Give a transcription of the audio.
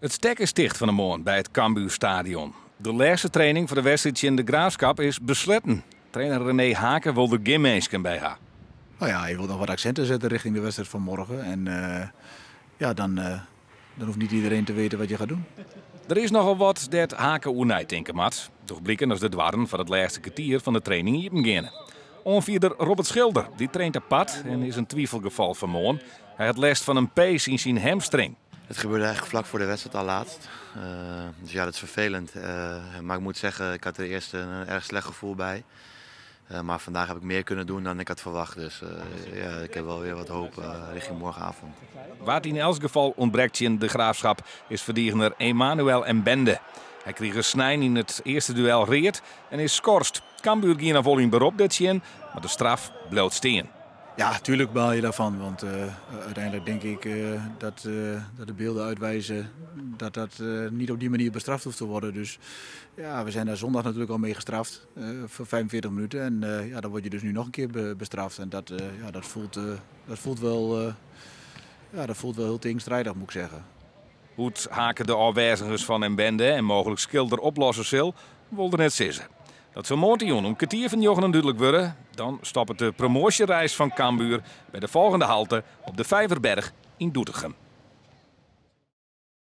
It stek is ticht fan 'e moarn by it Cambuurstadion. De lêste training foar de wedstriid tsjin De Graafschap is besletten. Trainer René Hake wol der gjin minsken by ha. Nou ja, je wilt nog wat accenten zetten richting de wedstrijd van morgen. En ja, dan hoeft niet iedereen te weten wat je gaat doen. Der is nochal wat dêr't Hake oer neitinke moat. Docht bliken as de doarren foar it lêste kertier fan de training iepen geane. Oanfierder Robbert Schilder dy traint apart en is in twivelgefal foar moarn. Hy hat lêst fan in pees yn syn hamstring. Het gebeurde eigenlijk vlak voor de wedstrijd al laatst. Dus ja, dat is vervelend. Maar ik moet zeggen, ik had er eerst een erg slecht gevoel bij. Maar vandaag heb ik meer kunnen doen dan ik had verwacht. Dus ja, ik heb wel weer wat hoop richting morgenavond. Wa't yn elts gefal ûntbrekt tsjin De Graafschap is ferdigener Emmanuel Mbende. Hy krige snein yn it earste duel read en is skorst. Cambuur gie noch wol yn berop dêrtsjin, mar de straf bliuwt stean. Ja, tuurlijk baal je daarvan. Want uiteindelijk denk ik dat de beelden uitwijzen dat dat niet op die manier bestraft hoeft te worden. Dus ja, we zijn daar zondag natuurlijk al mee gestraft voor 45 minuten. En ja, dan word je dus nu nog een keer bestraft. En dat, ja, ja, dat voelt wel heel tegenstrijdig, moet ik zeggen. Hoe't Hake de ôfwêzigens fan Mbende en mooglik Schilder oplosse sil, wol er net sizze. Dat sil moarntejûn om 9.15 dúdlik wurde. Dan stoppet de promoasjereis fan Cambuur by de folgjende halte op de Vijverberg yn Doetinchem.